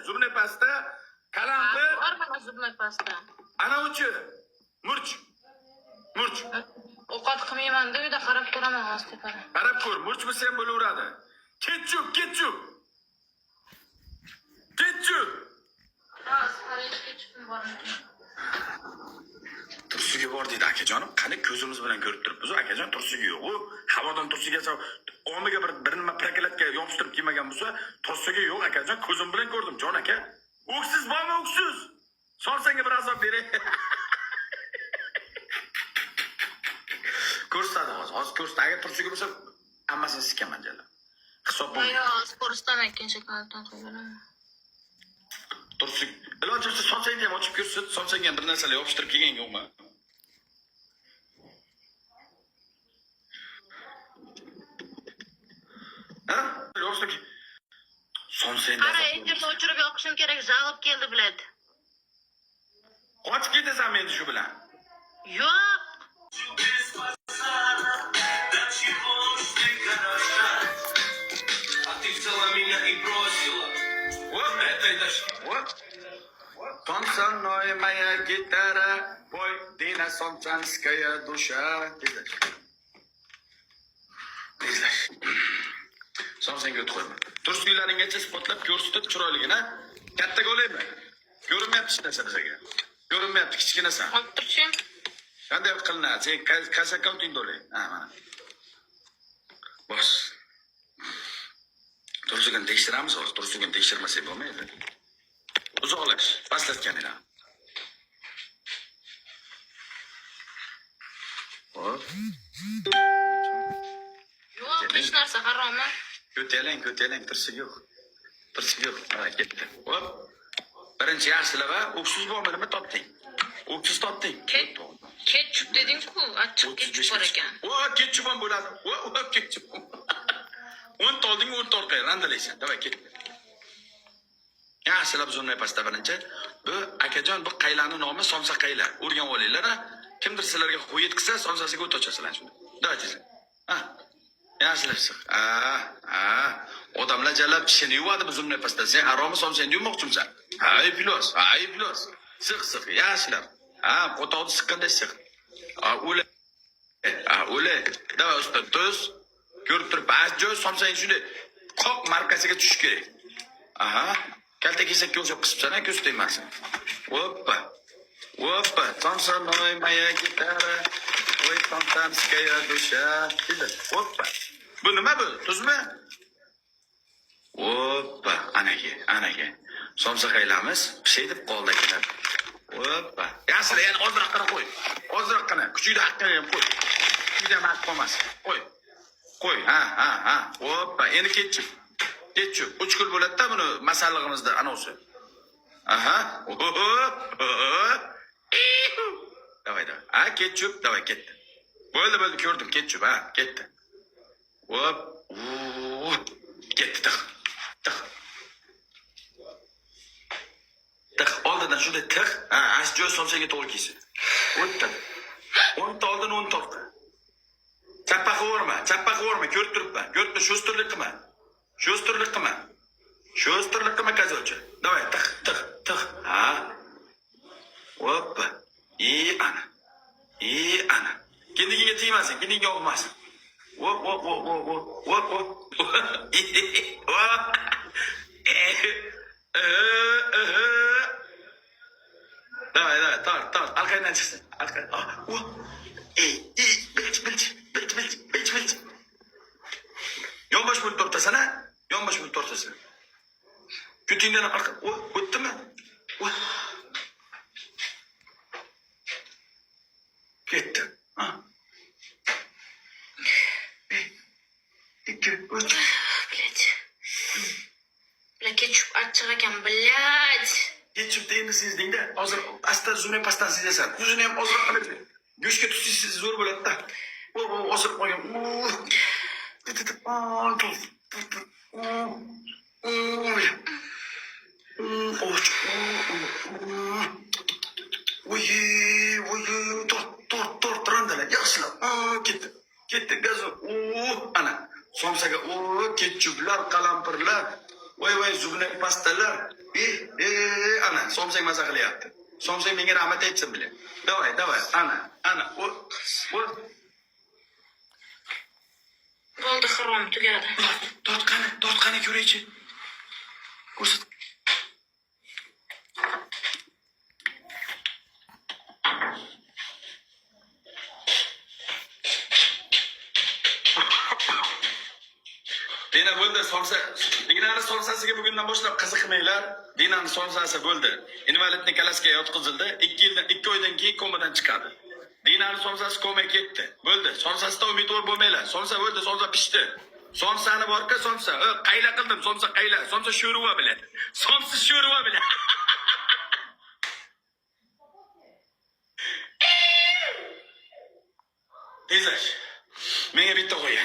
Зубной pasta, qalampir, Bor mana зубной pasta. Ana uchi. Murch. Murch. Ovqat qilmayman-da, uyda qarab ko'raman hozir tepada. Qarab ko'r, murch bo'lsa ham bo'laveradi. Ketchup, ketchup. Ketchup. Hozir qarayishga ketchupim bormikin? Tursugi bor deydi akajonim. Qani, ko'zimiz bilan ko'rib turibmiz, akajon, tursugi yo'q. U havodan tursugi omiga bir nima прокладка yopishtirib kiymagan bo'lsa, tursugi yo'q akajon, ko'zim bilan ko'rdim, jon aka. O'ksiz bormi, o'ksiz? Solsangga bir azob beray. Ko'rsatadi hozir. Hozir ko'rsatadi. Agar tursugi bo'lsa, hammasini sikaman jala. Hisob bo'lmaydi. Yo'q, hozir ko'rsataman, ikkinchi akkauntdan qo'yib beraman. Tursuk. Iloji bo'lsa somsangni ham ochib ko'rsat, somsangga ham bir narsalar yopishtirib kelgan yo'qmi? Ha? Yopishtirib somsangda. Qara, efirni o'chirib yoqishim kerak, жалоб keldi, блядь. Qochib ketasanmi endi shu bilan? Yo'q. Да чего ж ты хороша? А ты взяла меня и бросила. Вот Этой дождь. Вот. Со мной моя гитара, пой, Дина Сомчанская душа. Tezlash. Tezlash. Somsangga o't qo'yma. Tursuklaringgacha isbotlab ko'rsatib chiroyligini. Kattaga olaymi? Ko'rinmayapti hech narsa bizga. Ko'rinmayapti, kichkinasan. Olib turchi. Qanday qilinadi? Sen qaysi akkauntingda olay? Ha, mana. Bos. Tursugini tekshiramiz hozir. Tursugini tekshirmasak bo'lmaydi. Uzoqlash, pastlat kamerani. Hop. Yo'q, hech narsa haromi. Ko'taring, ko'taring, tirsik yo'q. Tirsik yo'q. Mana ketdi. Hop. Birinchi yaxshilab, ha, o'ksiz bormi, nima topding? O'ksiz topding. Ketchup deding-ku, achchiq ketchup bor ekan. O, ketchup ham bo'ladi. O, o, ketchup. 10 ta olding, 10 ta orqaga randalaysan. Давай, ketdi. Yaxshilab зубной pasta birinchi. Bu akajon, bu qaylani nomi somsa qayla. O'rganib olinglar, ha. Kimdir sizlarga qo'y yetkazsa, somsasiga o't ochasizlar shuni. Давай, tezlik. Ha. Yaxshilab siq. Ha, ha. Odamlar jalab tishini yuvadi bu зубной pasta. Sen haromi somsangni yuvmoqchimisan? Ha, iflos, ha, iflos. Siq, siq, yaxshilab. Ha, qo'toqni siqqanda siq. Ha, o'la. Ha, o'la. Давай, usta, tuz. Ko'rib turib, joy somsang shunday qoq markaziga tushish kerak. Aha. Kalta kesakka o'xshab qisibsan, ko'z tegmasin. Oppa. Опа, там со мной моя гитара. Ой, фонтанская душа. Опа. Bu nima bu? Tuzmi? Oppa, anaki, anaki. Somsa qaylamiz, pishay deb qoldi akalar. Oppa. Yaxshi, yana ozroqgina qo'y. Ozroqgina, kuchukni haqqini ham qo'y. Kuchukni ham haqq qolmasin. Qo'y. Qo'y, ha, ha, ha. Oppa, endi ketchup. Ketchup. 3 kil bo'ladi-da buni masallig'imizda anavsi. Aha. Давай, давай. Ha, ketchup, давай, ketdi. Bo'ldi, bo'ldi, ko'rdim, ketchup, ha, ketdi. Hop. Ketdi, tiq. Tiq. Tiq, oldidan shunday tiq. Ha, ash joy somsaga to'g'ri kelsin. O'tdi. 10 ta oldin, 10 ta orqa. Chappa qilaverma, chappa qilaverma, ko'rib turibman. Ko'rib tur, sho'stirlik qilma. Sho'stirlik qilma. Sho'stirlik qilma, kazovchi. Давай, tiq, tiq, tiq. Ha. Hoppa. I ana. I ana. Kindigiga tegmasin, kindigiga og'masin. Hop, hop, hop, hop, hop, hop, hop. Hop. Давай, давай, tort, tort. Orqangdan chiqsin. Arqa. Ah, oh. Ey, ey, bilch, bilch, bilch, bilch, bilch, bilch. Yonbosh bo'lib tortasan, ha? Yonbosh bo'lib tortasan. Ko'tingdan orqa. O, o'tdimi? O. Ketdi. Ha. Bir, ikki, uch. Блядь. Бля, ketchup achchiq ekan, блядь. Ketchup endi sezdingda. Hozir asta зубной pastani sezasan. Tuzini ham ozroq qilib. Go'shtga tuz sizsiz zo'r bo'ladi-da. O, o, osilib qolgan. U. Tuz. U. U. Och. Oy, oy, tort, tort, tort, randala. Yaxshilab. Ketdi. Ketdi, gaz. U, ana. Somsaga, o, ketchuplar, qalampirlar. Voy, voy, зубной pastalar. E, e, ana, somsang maza qilyapti. Somsang menga rahmat aytsin bile. Давай, давай, ana, ana, o, o. Bo'ldi, xrom tugadi. Tort qani, tort qani ko'raychi. Ko'rsat. Dina bo'ldi, somsa, Dinani somsasiga bugundan boshlab qiziqmanglar. Dinani somsasi bo'ldi. Инвалидный коляска ga yotqizildi. 2 yildan 2 oydan keyin komadan chiqadi. Dinani somsasi komaga ketdi. Bo'ldi. Somsasidan umidvor bo'lmanglar. Somsa bo'ldi, somsa pishdi. Somsani borka somsa. Qayla qildim, somsa qayla. Somsa sho'rva bilan. Somsa sho'rva bilan. Tezlash. Menga bitta qo'y.